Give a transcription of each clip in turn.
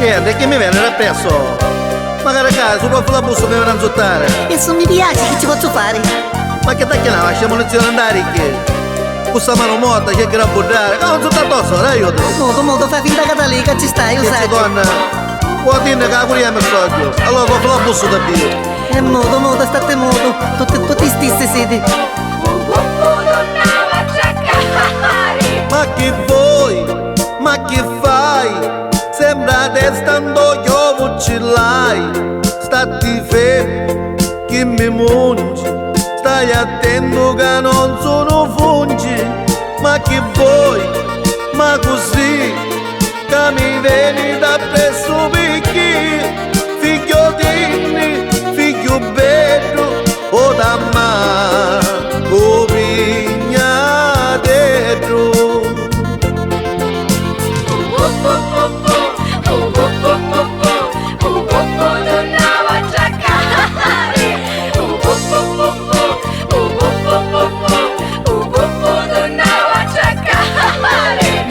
Senti, e chi mi veni d'appressu? Macari ca su profu la busta mi veni a 'nzuttari! E su mi piaci chi ci pozzu fari? Ma chi t'acchianava sta munizioni 'nta aricchi? Cu ssa manu morta cerchi d'abbuddari, ca un sutta to soru, aiutu! Modu modu fai finta ca talii ca ci stai, u Chi ci sacciu. torna? Ua tinni ca 'a curia mi strogghiu, allora profu la busta t'abbìu! E modu modu statti mutu, tutti tutti i stissi siti. Ma chi voi? Ma chi fai? Sembra 'a testa 'nto chiovu ci l'hai Statti fermu chi mi mungi Stai attentu ca non sunu fungi Ma chi voi? Ma cu si? Ca mi veni d'appressu picchì Figghiu tinni, figghiu beddu O t'ammà u pignateddu.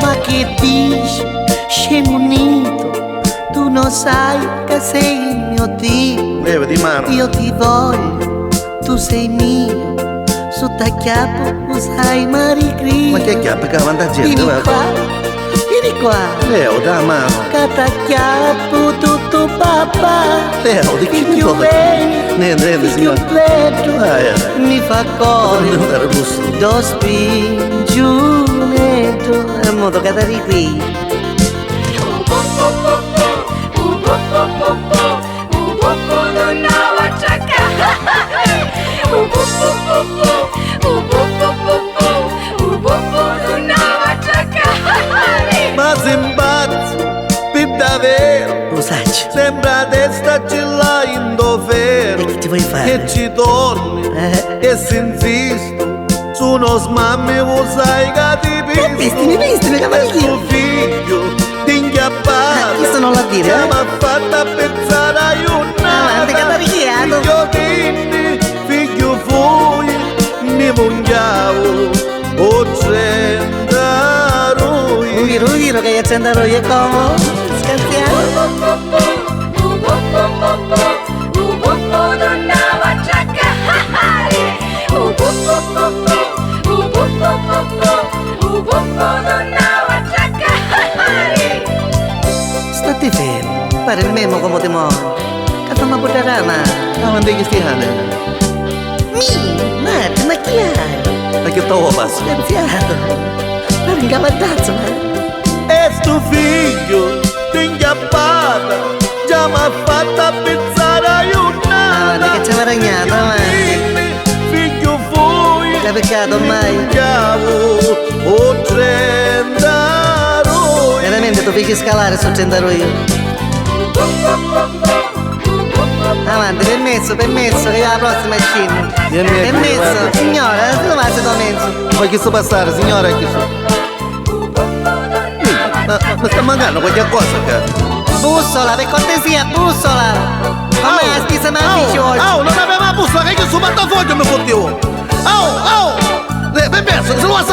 Ma che dici, scemunito, tu non sai che sei il mio tipo. Levati manu. Io ti voglio, tu sei mio, su t'acchiappo u sai m'arricriu. Ma che acchiappi ca avanti a genti, Vieni va. qua, vieni qua. Levati 'a manu. Ca t'acchiappu tuttu papà. Levati, chi mi Figghiu tocca? beni, Nenti, nenti, figghiu signora. beddu, Aia. mi fa cori Diventare russo. do spingiuneddu. E modo ca t'arricriu. Ma si 'mpazzu pi daveru. U sacciu. Sempri 'a testa ci l'hai 'nto ferru. E chi ci voi fari? E ci torni e si 'nsistu. Su no smammi u sai ca ti pistu. Pistimi, pistimi, ca E stu figghiu di 'nchiappata. Ah, chistu non l'ha dire, eh? Già m'ha fatta appizzari 'a jurnata. Avanti, cataricchiato. Figghiu tinni, figghiu fui, mi mungiau 'u trentarui. U viru, u viru ca è trentarui e comu? Scanziamu. Statti fermu, pari il memo comu ti mori. Ca fammi abbuddari 'a manu. Avanti chi sti hani? Mi, matri, ma chi hai? Ma chi t'o passu? Scanziatu. Pari 'n cavaddazzu, ma. E stu figghiu di 'nchiappata già m'ha fatta appizzari 'a jurnata. Avanti che c'è guadagnato, avanti. Figghiu fui, Che peccato ormai. Minchiavu 'u trentarui. Veramente tu fici scalare stu trentarui. Avanti, permesso, permesso, che la prossima scinnu. Permesso, signora, si luvassi do menzu. Ma chi sto passare, signora, chi sto? Ma, ma sta mancando qualche cosa qua. Bussola, per cortesia, bussola! Come la spisa ma fici oggi? Oh, non aveva la bussola, che io su portafoglio mi fottivo! Oh, oh! Permesso, se lo sa